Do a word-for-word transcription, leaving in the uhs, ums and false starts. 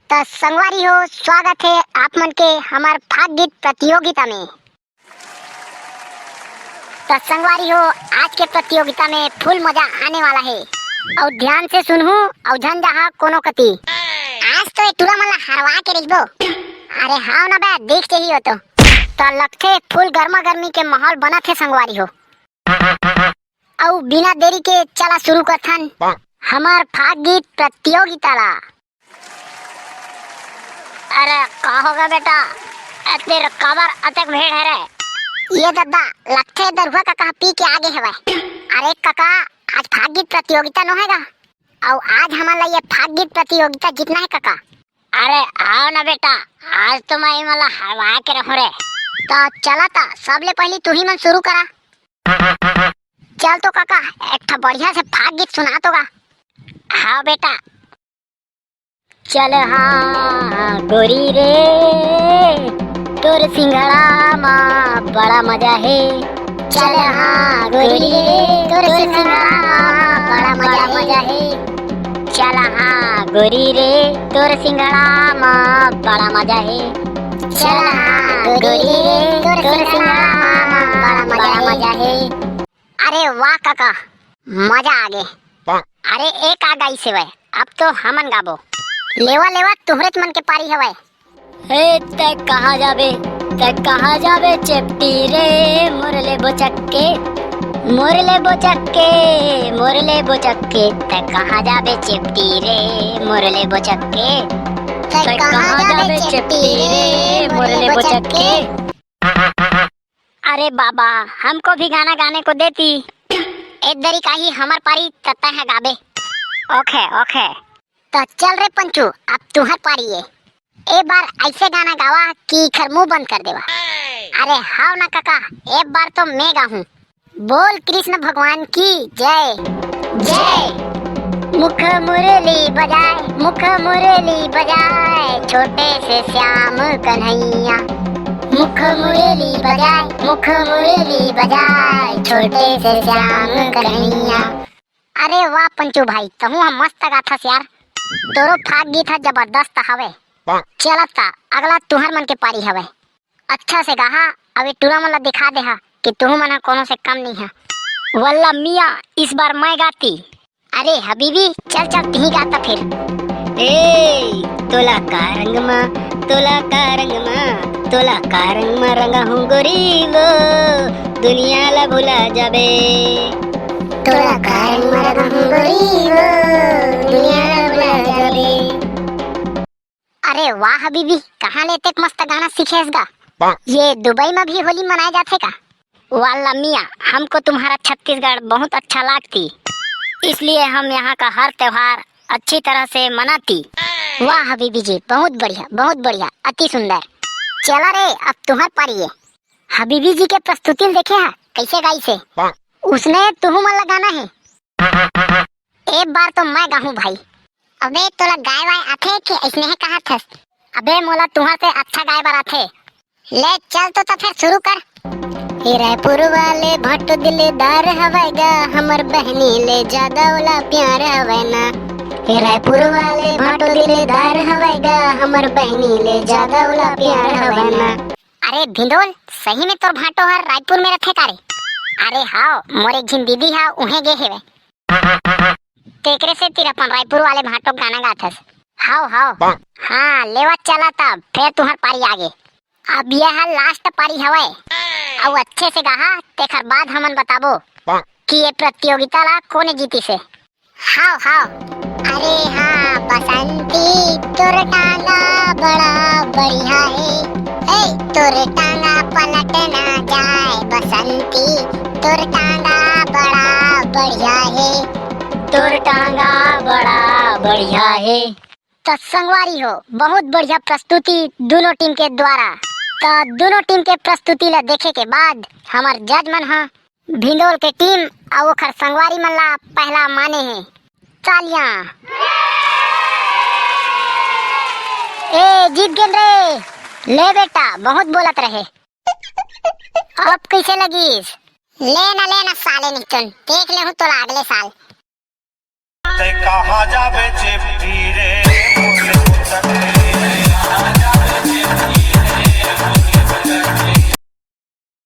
त संगवारी हो, स्वागत हे आप मन के हमर फाग गीत प्रतियोगिता में। त संगवारी हो, आज के प्रतियोगिता में full मजा आने वाला हे। अउ ध्यान से सुनहू अउ झन जाहा कोनो कती। आज तो ए टूरा मन ला हरवा के रखबो। अरे हाव ना बे, देख के ही हो तो। त लगथे full गर्मा गर्मी के माहौल बनत हे संगवारी हो। अउ बिना देरी के चला शुरू करथन हमर फाग गीत प्रतियोगिता ला। अरे का होगे बेटा, ए तेर काबर अतेक भीड़ हे रे? ये ददा, लगथे दरुहा कका पी के आगे हवय। अरे कका, आज फाग गीत प्रतियोगिता नो हे गा, अउ आज हमन ला ये फाग गीत प्रतियोगिता जीतना हे कका। अरे आओ ना बेटा, आज तो मैं एमन ला हरवा के रहूं रे। त चला त, सबले पहिली तुही मन शुरू करा। चल तो कका, एक ठा बढ़िया से फाग गीत सुना तो गा। हाव बेटा। चल हाँ गोरी रे, तोर सिंघड़ा मा बड़ा मजा हे। चल हाँ गोरी रे, तोर सिंघड़ा मा बड़ा मजा हे। चल हाँ गोरी रे, तोर सिंघड़ा मा बड़ा मजा हे। चल हाँ गोरी रे, तोर सिंघड़ा मा बड़ा मजा हे। अरे वाह कका, मजा आगे। अरे ए का गाइस हवय, अब तो हमन गाबो। लेवा लेवा, तुहरेच मन के पारी हवय। ए तैं कहाँ जाबे, तैं कहाँ जाबे चेपटी रे, मोर ले बोचक के, मोर ले बोचक के, मोर ले बोचक के, तैं कहाँ जाबे चेपटी रे, मोर ले बोचक के, तैं कहाँ जाबे चेपटी रे, मोर ले बोचक के। अरे बाबा, हमको भी गाना गाने को देती। ए दरी काही हमर पारी त तैं ह गाबे। ओखे, ओखे। त चल रे पंचू, अब तुहर पारी ए। ए बार ऐसे गाना गावा कि इखर मुंह बंद कर देवा। अरे हाव ना कका, ए बार तो मैं गाहूं। बोल कृष्ण भगवान की जय। जय। मुख मुरली बजाए, मुख मुरली बजाए, छोटे से श्याम कन्हैया। मुख मुरली बजाए, मुख मुरली बजाए, छोटे से श्याम कन्हैया। अरे वाह पंचू भाई, तहूं ह मस्त गाथस यार। तोरो फाग गीत ह जबरदस्त हवे। चलत का अगला तुहर मन के पारी हवे। अच्छा से गाहा, अउ ए टूरा मन ला दिखा देहा कि तुहू मन ह कोनो से कम नइ हा। वल्ला मियाँ, इस बार मैं गाती। अरे हबीबी, चल चल, तिही गाता फिर। ए, तोला का रंग मा, तोला का रंग मा, तोला का रंग मा रंगा हूँ गोरी वो, दुनिया ला भुला जाबे। तोला का रंग मा रंगा हूँ गोरी वो, दुनिया ला भुला जाबे। अरे वाह हबीबी, कहाँ ले एतेक मस्त गाना सीखेस गा? ये दुबई में भी होली मनाए जाथे का? वाला मियाँ, हमको तुम्हारा छत्तीसगढ़ बहुत अच्छा लागती, इसलिए हम यहाँ का हर त्योहार अच्छी तरह से मनाती। वाह हबीबी जी, बहुत बढ़िया, बहुत बढ़िया, अति सुंदर। चला रे, अब तुम्हर पारी ए। हबीबी जी के प्रस्तुति ल देखे हा, कैसे गाइस हे? उसने तुहू मन ला गाना हे। ए बार तो मैं गाहूँ भाई। अबे तोला गाय वाय आथे के अइसने हे कहत हस? अबे मोला तुहर से अच्छा गाय बर आथे। ले चल तो, त फेर शुरू कर। हे रायपुर वाले भाटो दिलदार हवय गा, हमर बहिनी ले ज्यादा ओला प्यार हवय ना। हे रायपुर वाले भाटो दिलदार हवय गा, हमर बहिनी ले ज्यादा ओला प्यार हवय ना। अरे भिंडोल, सही में तोर भाटो हर रायपुर में रथे का रे? अरे हाव, मोर एक झिन दीदी हा उहें गे हेवय। तेकरे सेती अपन रायपुर वाले भाटो गाना गाथस। हाव, हाव। हाँ, लेवत चला तब, फेर तुहर पारी आगे। अब ये ह last पारी हवय। अउ अच्छे से गाहा, तेखर बाद हमन बताबो कि ये प्रतियोगिता ला कोने जीतिस हे। हाव, हाव। अरे हाँ, बसंती, तोर टांगा बड़ा बढ़िया हे। ए, तोर टांगा पलट ना जाए, बसंती, तोर टांगा बड़ा बढ़िया हे। तोर टांगा बड़ा बढ़िया हे। त संगवारी हो, बहुत बढ़िया प्रस्तुति दोनों टीम के द्वारा। त दोनों टीम के प्रस्तुति ला देखे के बाद हमर जज मन ह भिंडोल के टीम अउ ओखर संगवारी मन ला पहला माने हे। तालियां। ए, जीत गेन रे। ले बेटा, बहुत बोलत रहे। अब कैसे लगिस? ले ना, ले ना साले निचुन, देख लेहूं तोला अगले साल। तैं कहाँ जाबे चेपटी